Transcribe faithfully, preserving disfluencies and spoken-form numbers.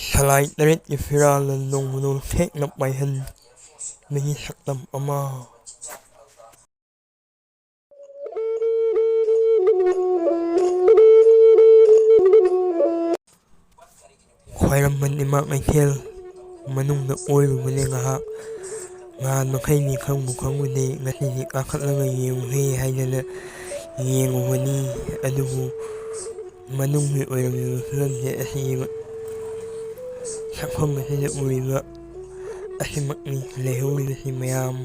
ꯁꯂꯥꯏ ꯇꯔꯦꯠꯀꯤ ꯐꯤꯔꯥꯜꯅ ꯅꯣꯡꯃ ꯅꯣꯡꯊꯦꯛꯅ ꯄꯥꯏꯍꯟꯕꯒꯤ ꯁꯛꯇꯝ ꯑꯃ꯫ ꯈ꯭ꯋꯥꯏꯔꯝꯕꯟ ꯏꯃꯥ ꯀꯩꯊꯦꯜ ꯃꯅꯨꯡꯗ ꯑꯣꯏꯔꯨꯕꯅꯦ ꯉꯥꯏꯍꯥꯛ꯫ ꯉꯍꯥꯟ ꯃꯈꯩꯗꯤ ꯈꯪꯕꯨ ꯈꯪꯉꯨꯗꯦ, ꯉꯁꯤꯗꯤ ꯀꯥꯈꯠꯂꯒ ꯌꯦꯡꯉꯨꯍꯦ ꯍꯥꯏꯗꯅ ꯌꯦꯡꯉꯨꯕꯅꯤ꯫ ꯑꯗꯨꯕꯨ ꯃꯅꯨꯡꯒꯤ ꯑꯣꯏꯔꯝꯂꯤꯕ ꯐꯤꯕꯝꯁꯦ ꯑꯁꯤꯒꯤ ꯁꯛꯐꯝ ꯑꯁꯤꯗ ꯎꯔꯤꯕ ꯑꯁꯤꯃꯛꯅꯤ ꯂꯩꯍꯧꯔꯤꯕꯁꯤ ꯃꯌꯥꯝ꯫